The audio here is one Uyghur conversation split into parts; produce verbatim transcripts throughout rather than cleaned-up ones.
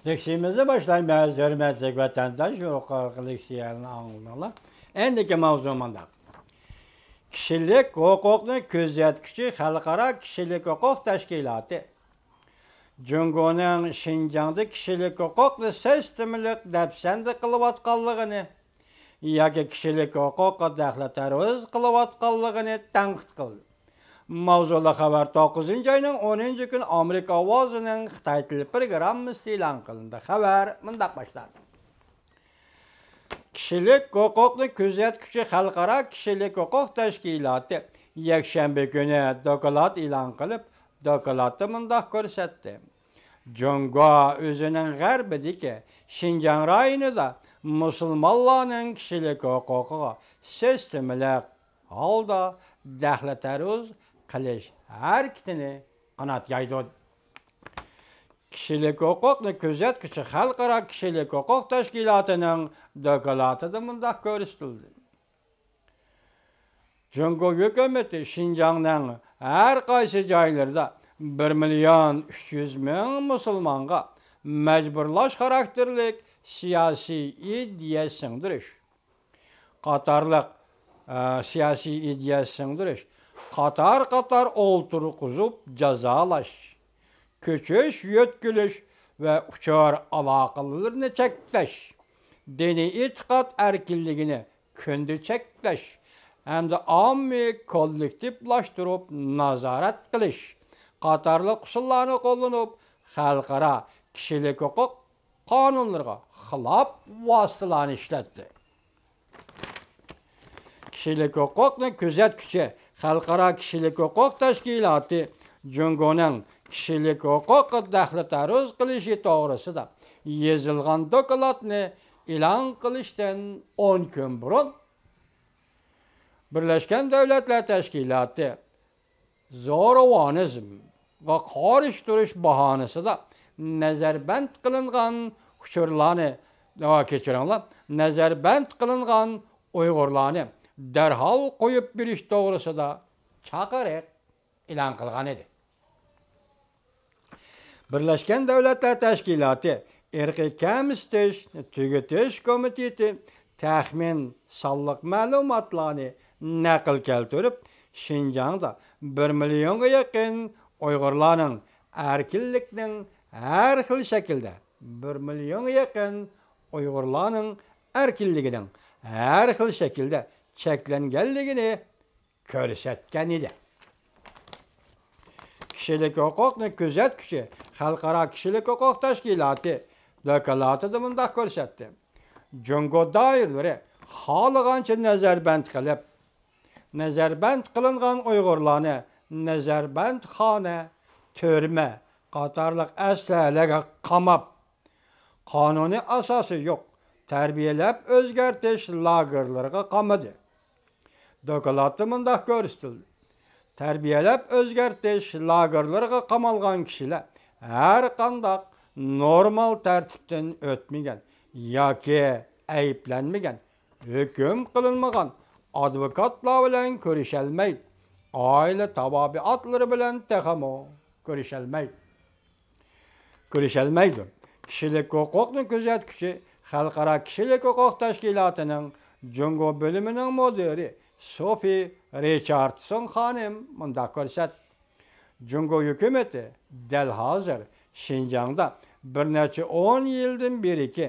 لېكسىيىمىزنى باشلايمىز، ھۆرمەتلىك ۋەتەنداش. يۇقىرىقى لېكسىيەنى ئاڭلىدىڭلار. ئەندىكى ماۋزۇ مۇنداق. كىشىلىك ھوقۇقنى كۆزەتكۈچى خەلقئارا كىشىلىك ھوقۇق تەشكىلاتى جۇڭگونىڭ شىنجاڭدا كىشىلىك ھوقۇقنى سىستېمىلىق دەپسەندە قىلىۋاتقانلىقىنى ياكى كىشىلىك ھوقۇققا دەخلى تەرۇز قىلىۋاتقانلىقىنى تەنقىد قىلدى. ماۋزۇلۇق خەۋەر توققۇزىنچى ئاينىڭ ئونىنچى كۈنى ئامېرىكا ئاۋازىنىڭ خىتاي تىلى پروگراممىسىدا ئېلان قىلىندى. خەۋەر مۇنداق باشلاندى. كىشىلىك ھوقۇقنى كۆزەتكۈچى خەلقئارا كىشىلىك ھوقۇق تەشكىلاتى يەكشەنبە كۈنى دوكلات ئېلان قىلىپ، دوكلاتتا مۇنداق كۆرسەتتى: جۇڭگو ئۆزىنىڭ غەربىدىكى شىنجاڭ رايونىدا مۇسۇلمانلارنىڭ كىشىلىك ھوقۇقىغا سىستېمىلىق ھالدا دەخلى تەرۇز قىلىش ھەرىكىتىنى قانات يايدۇردى. كىشىلىك ھوقۇقنى كۆزەتكۈچى خەلقئارا كىشىلىك ھوقۇق تەشكىلاتىنىڭ دوكلاتىدا مۇنداق كۆرسىتىلدى: جۇڭگو ھۆكۈمىتى شىنجاڭنىڭ ھەر قايسى جايلىرىدا بىر مىليون ئۈچ يۈز مىڭ مۇسۇلمانغا مەجبۇرلاش خاراكتېرلىك سىياسىي ئىدىيە سىڭدۈرۈش، قاتارلىق، ئە، سىياسىي ئىدىيە سىڭدۈرۈش، قاتار-قاتار ئولتۇرغۇزۇپ جازالاش، كۆچۈش، يۆتكىلىش ۋە ئۇچۇر ئالاقىلىرىنى چەكلەش، دىنىي ئېتىقاد ئەركىنلىكىنى كۈندە چەكلەش ھەمدە ئاممىۋى كوللېكتىپلاشتۇرۇپ نازارەت قىلىش قاتارلىق ئۇسۇللارنى قوللىنىپ، خەلقئارا كىشىلىك ھوقۇق قانۇنلىرىغا خىلاپ ۋاسىتىلەرنى ئىشلەتتى. كىشىلىك ھوقۇقنى كۆزەتكۈچى خەلقئارا كىشىلىك ھوقۇق تەشكىلاتى جۇڭگونىڭ كىشىلىك ھوقۇققا دەخلى تەرۇز قىلىشى توغرىسىدا يېزىلغان دوكلاتنى ئېلان قىلىشتىن ئون كۈن بۇرۇن، بىرلەشكەن دۆلەتلەر تەشكىلاتى زورىۋانىزمغا قارشى تۇرۇش باھانىسىدا نەزەربەند قىلىنغان ئۇچۇرلارنى، ئا، كەچۈرۈڭلار، نەزەربەند قىلىنغان ئۇيغۇرلارنى دەرھال قويۇپ بېرىش توغرىسىدا چاقىرىق ئېلان قىلغان ئىدى. بىرلەشكەن دۆلەتلەر تەشكىلاتى ئىرقىي كەمسىتىش تۈگىتىش كومىتېتى تەخمىن سانلىق مەلۇماتلارنى نەقىل كەلتۈرۈپ، شىنجاڭدا بىر مىليونغا يېقىن ئۇيغۇرلارنىڭ ئەركىنلىكنىڭ ھەر خىل شەكىلدە، بىر مىليونغا يېقىن ئۇيغۇرلارنىڭ ئەركىنلىكىنىڭ ھەر خىل شەكىلدە چەكلەنگەنلىكىنى كۆرسەتكەن ئىدى. كىشىلىك ھوقۇقنى كۆزەتكۈچى خەلقئارا كىشىلىك ھوقۇق تەشكىلاتى دوكلاتىدا مۇنداق كۆرسەتتى: جۇڭگو دائىرىلىرى خالىغانچە نەزەربەند قىلىپ، نەزەربەند قىلىنغان ئۇيغۇرلارنى نەزەربەندخانا، تۈرمە قاتارلىق ئەسلىھەلەرگە قاماپ، قانۇنىي ئاساسى يوق تەربىيەلەپ ئۆزگەرتىش لاگېرلىرىغا قامىدى. دوكلاتتا مۇنداق كۆرسىتىلدى: تەربىيەلەپ ئۆزگەرتىش لاگېرلىرىغا قامالغان كىشىلەر ھەرقانداق نورمال تەرتىپتىن ئۆتمىگەن ياكى ئەيىبلەنمىگەن، ھۆكۈم قىلىنمىغان ئادۋوكاتلار بىلەن كۆرۈشەلمەيدۇ، ئائىلە تاۋابىئاتلىرى بىلەن تېخىمۇ كۆرۈشەلمەيدۇ. كۆرۈشەلمەيدۇ. كىشىلىك ھوقۇقنى كۆزەتكۈچى خەلقئارا كىشىلىك ھوقۇق تەشكىلاتىنىڭ جۇڭگو بۆلۈمىنىڭ مۇدىرى سوفى رىچاردسون خانىم مۇنداق كۆرسەتتى: جۇڭگو ھۆكۈمىتى دەل ھازىر شىنجاڭدا بىر نەچچە ئون يىلدىن بېرىكى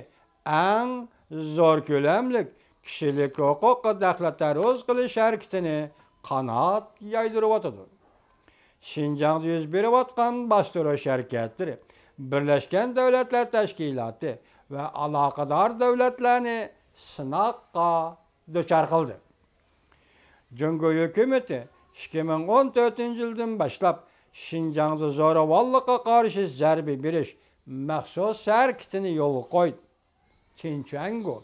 ئەڭ زور كۆلەملىك كىشىلىك ھوقۇققا دەخلى تەرۇز قىلىش ھەرىكىتىنى قانات يايدۇرۇۋاتىدۇ. شىنجاڭدا يۈز بېرىۋاتقان باستۇرۇش ھەرىكەتلىرى بىرلەشكەن دۆلەتلەر تەشكىلاتى ۋە ئالاقىدار دۆلەتلەرنى سىناققا دۇچار قىلدى. جۇڭگو ھۆكۈمىتى ئىككى مىڭ ئون تۆتىنچى يىلدىن باشلاپ شىنجاڭدا زورىۋانلىققا قارشى زەربە بېرىش مەخسۇس ھەرىكىتىنى يولغا قويدى. چىن چۈەنگو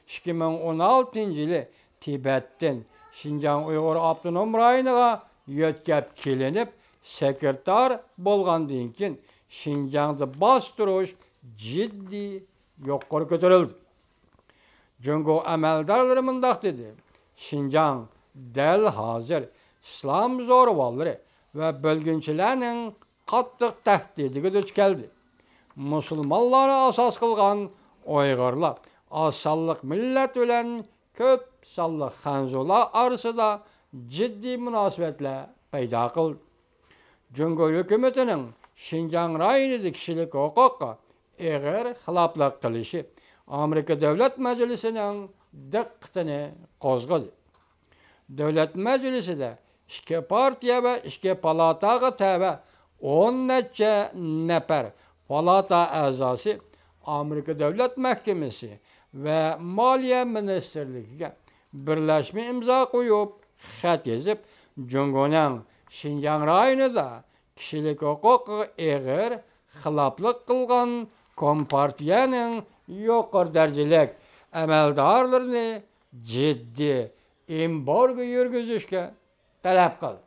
ئىككى مىڭ ئون ئالتىنچى يىلى تىبەتتىن شىنجاڭ ئۇيغۇر ئاپتونوم رايونىغا يۆتكەپ كېلىنىپ، سېكرېتار بولغاندىن كېيىن، شىنجاڭدا باستۇرۇش جىددىي يۇقىرى كۆتۈرۈلدى. جۇڭگو ئەمەلدارلىرى مۇنداق دېدى: شىنجاڭ دەل ھازىر ئىسلام زورىۋانلىرى ۋە بۆلگۈنچىلەرنىڭ قاتتىق تەھدىتىگە دۇچ كەلدى. مۇسۇلمانلارنى ئاساس قىلغان ئۇيغۇرلار ئاز سانلىق مىللەت بىلەن كۆپ سانلىق خەنزۇلار ئارىسىدا جىددىي مۇناسىۋەتلەر پەيدا قىلدى. جۇڭگو ھۆكۈمىتىنىڭ شىنجاڭ رايونىدا كىشىلىك ھوقۇققا ئېغىر خىلاپلىق قىلىشى ئامېرىكا دۆلەت مەجلىسىنىڭ دىققىتىنى قوزغىدى. دۆلەت مەجلىسىدە ئىككى پارتىيە ۋە ئىككى پالاتاغا تەۋە ئون نەچچە نەپەر پالاتا ئەزاسى ئامېرىكا دۆلەت مەھكىمىسى ۋە مالىيە مىنىستىرلىكىگە بىرلەشمە ئىمزا قويۇپ، خەت يېزىپ، جۇڭگونىڭ شىنجاڭ رايونىدا كىشىلىك ھوقۇققا ئېغىر خىلاپلىق قىلغان كومپارتىيەنىڭ يۇقىرى دەرىجىلىك ئەمەلدارلىرىنى جىددىي ئېمبارگو يۈرگۈزۈشكە تەلەپ قىلدى.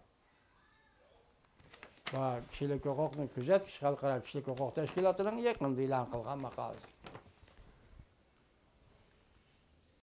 بۇ كىشىلىك ھوقۇقنى كۆزەتكۈچى خەلقئارا كىشىلىك ھوقۇق تەشكىلاتىنىڭ يېقىندا ئېلان قىلغان ماقالىسى.